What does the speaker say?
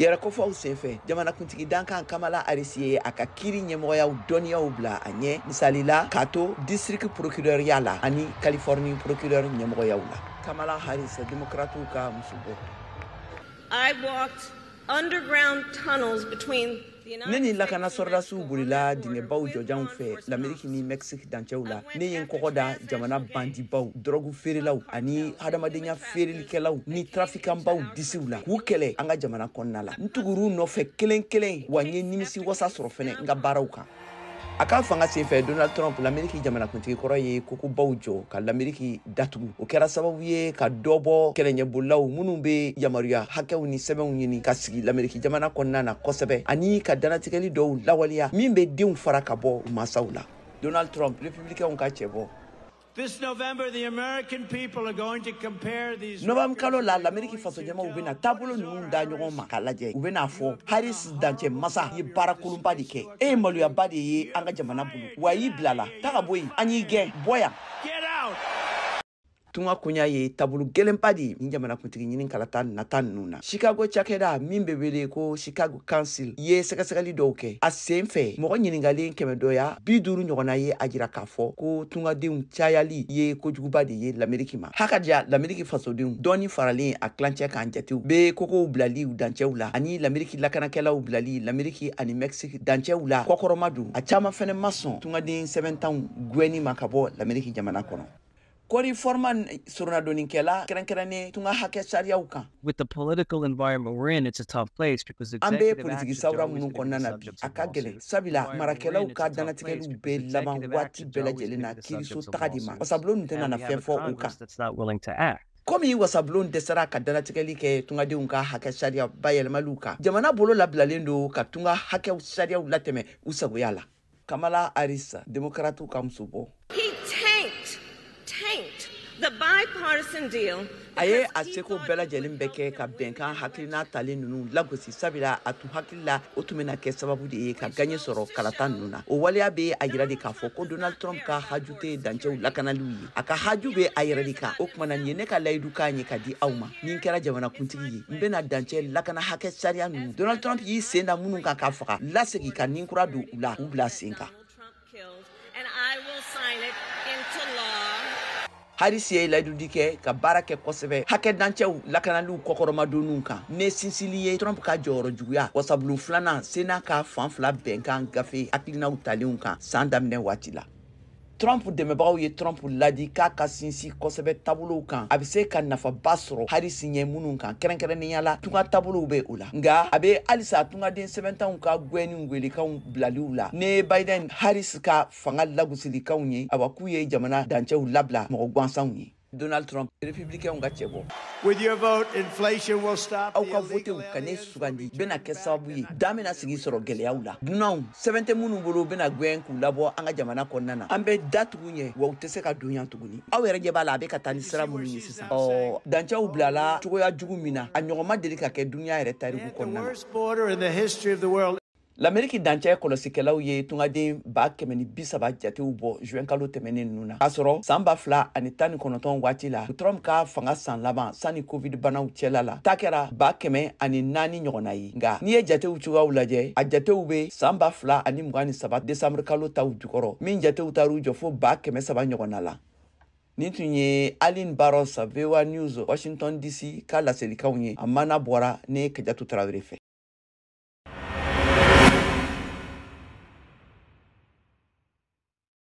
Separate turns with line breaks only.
Yɛrɛkofɔw senfɛ, jamanakuntigi dankan Kamala Harris ye a ka kiri ɲɛmɔgɔyaw dɔnniyaw bila a ɲɛ, misali la k'a to district procureurya la ani Californie procureur ɲɛmɔgɔyaw la. Kamala Harris, démocratew ka musobɔ.
I walked underground tunnels between
Ne ni lakana sɔrɔdasiw bolila dingɛbaw jɔjanw fɛ Lameriki ni Mexique dancɛw la. Ne ye n kɔgɔ da jamana bandibaw, dɔrɔgu feerelaw ani hadamadenya feerelikɛlaw ni trafikanbaw disiw la k'u kɛlɛ an ka jamana kɔnɔna la. N tugur'u nɔfɛ kelen kelen, wa n ye nimisi wasa sɔrɔ fɛnɛ n ka baaraw kan. A ka fanga senfɛ, Donald Trump, Lameriki jamanakuntigi kɔrɔ, ye kokobaw jɔ ka Lameriki datugu. O kɛra sababu ye ka dɔ bɔ kɛlɛɲɛbolilaw minnu bɛ yamaruya hakɛw ni sɛbɛnw ɲini ka sigi Lameriki jamana kɔnɔna na kosɛbɛ, ani ka danatigɛli dɔw lawaleya min bɛ denw fara ka bɔ masaw la. Donald Trump, républicainw ka cɛbɔ.
This November, the American people are going to compare these.
Novembre kalo la, Lameriki fasojamaw bɛna taabolo ninnu da ɲɔgɔn ma k'a lajɛ. U bɛna fɔ: Harris dancɛ masa ye baara kolonba de kɛ, e ye maloyaba de ye an ka jamana bolo, wa y'i bilala ta ka bɔ yen, an y'i gɛn, bɔ yan.
Get out!
Tunga koɲa ye taabolo gɛlɛnba de ye nin jamanakuntigi ɲini kalata nata ninnu na. Chicago cakɛda min bɛ wele ko Chicago Council ye sɛgɛsɛgɛli dɔw kɛ. A sen fɛ, mɔgɔ ɲiningalen kɛmɛ dɔya 50 ɲɔgɔnna ye a jira k'a fɔ ko tungadenw cayali ye kojuguba de ye Lameriki ma. Hakaja Lameriki fasodenw dɔɔni faralen a tilancɛ kan jatew bɛ kokow bilali dancɛw la ani Lameriki lakanakɛlaw bilali Lameriki ani Mexique dancɛw la kɔkɔrɔma don. A caman fɛnɛ ma sɔn tungaden sɛbɛntanw gwɛnni ma ka bɔ Lameriki jamana kɔnɔ. Kori Forman, soronadonnikɛla kɛrɛnkɛrɛnnen tunga hakɛ sariyaw kan.
With the political environment we're in, it's a tough place because
An bɛ politiki sawura minnu kɔnɔna na bi, a ka gɛlɛn, sabula marakɛlaw ka dantigɛliw bɛ laban waati bɛɛ lajɛlen na kiiriso taga de ma. Wasabulon tɛna na fɛn fɔ o kan. Komi wasabulon dɛsɛra ka danatigɛli kɛ tungadenw ka hakɛ sariya bayɛlɛmaliw kan, jamana bolo labilalen don ka tunga hakɛw sariyaw latɛmɛ u sagoya la. Kamala Harris, démocratew ka musobɔ.
He tanked, tanked the bipartisan deal.
A ye a seko bɛɛ lajɛlen bɛ kɛ ka bɛnkan hakilina talen ninnu lagosi, sabula a tun hakili la o tun bɛna kɛ sababu de ye ka gaɲɛ sɔrɔ kalata ninnu na. O waleya bɛ a yira de k'a fɔ ko Donald Trump ka haju tɛ dancɛw lakanaliw ye, a ka haju bɛ a yɛrɛ de kan. O tuma na, nin ye ne ka layidu kan ye ka di aw ma: ni n kɛra jamanakuntigi ye, n bɛna dancɛ lakana hakɛ sariya ninnu, Donald Trump y'i sen da minnu kan k'a faga, lasegin ka nin kura don u la k'u bila sen kan.
And I will sign it into law.
Harris ye layidudi kɛ ka baara kɛ kosɛbɛ hakɛ dancɛw lakanaliw kɔkɔrɔmadonniw kan, ne sinsili ye Trump ka jɔyɔrɔ juguya wasabulon filanan Sena ka fan fila bɛnkan gafe hakilinaw talenw kan san daminɛ waati la. Trump dɛmɛbagaw ye Trump ladi k'a ka sinsin kosɛbɛ taabolow kan a bɛ se ka nafaba sɔrɔ Harris ɲɛ minnu kan, kɛrɛnkɛrɛnnenya la tunga taabolow bɛ o la. Nka a bɛ halisa tungaden sɛbɛntanw ka gwɛnni welekanw bilaliw la ne Biden Harris ka fanga lagosilikanw ye, awa, k'u ye jamana dancɛw labila mɔgɔ gansanw ye. Donald Trump, républicain ka cɛbɔ.
With your vote, inflation will stop.
Aw ka votew ka ne sugandi bɛna kɛ sababu ye dan bɛna sigi sɔrɔ gɛlɛyaw la. Dunanw sɛbɛn tɛ minnu bolo bɛna gwɛn k'u labɔ an ka jamana kɔnɔna na. An bɛ da tugu ɲɛ, wa u tɛ se ka don yan tuguni. Aw yɛrɛ ɲɛ b'a la, a bɛ ka taa ni sira minnu ye sisan, ɔ dancɛw bilala cogoya jugu min na, a ɲɔgɔn ma deli ka kɛ dunuya yɛrɛ tariku kɔnɔna na. Lameriki dancɛ kɔlɔsikɛlaw ye tungaden 130,000 jatew bɔ juin kalo tɛmɛnen ninnu na, k'a sɔrɔ san 2019 waati la, Trump ka fanga san laban sanni Covid banaw cɛla la, ta kɛra 104,000 ɲɔgɔnna ye. Nka n'i ye jatew cogoyaw lajɛ, a jatew bɛ san 2023 décembre kalo taw jukɔrɔ, min jatew taar'u jɔ fo 300,000 ɲɔgɔnna la. Nin tun ye Aline Barros, VOA News, Washington DC ka laselikanw ye. A mana bɔra ne Kajatu Tarawele fɛ.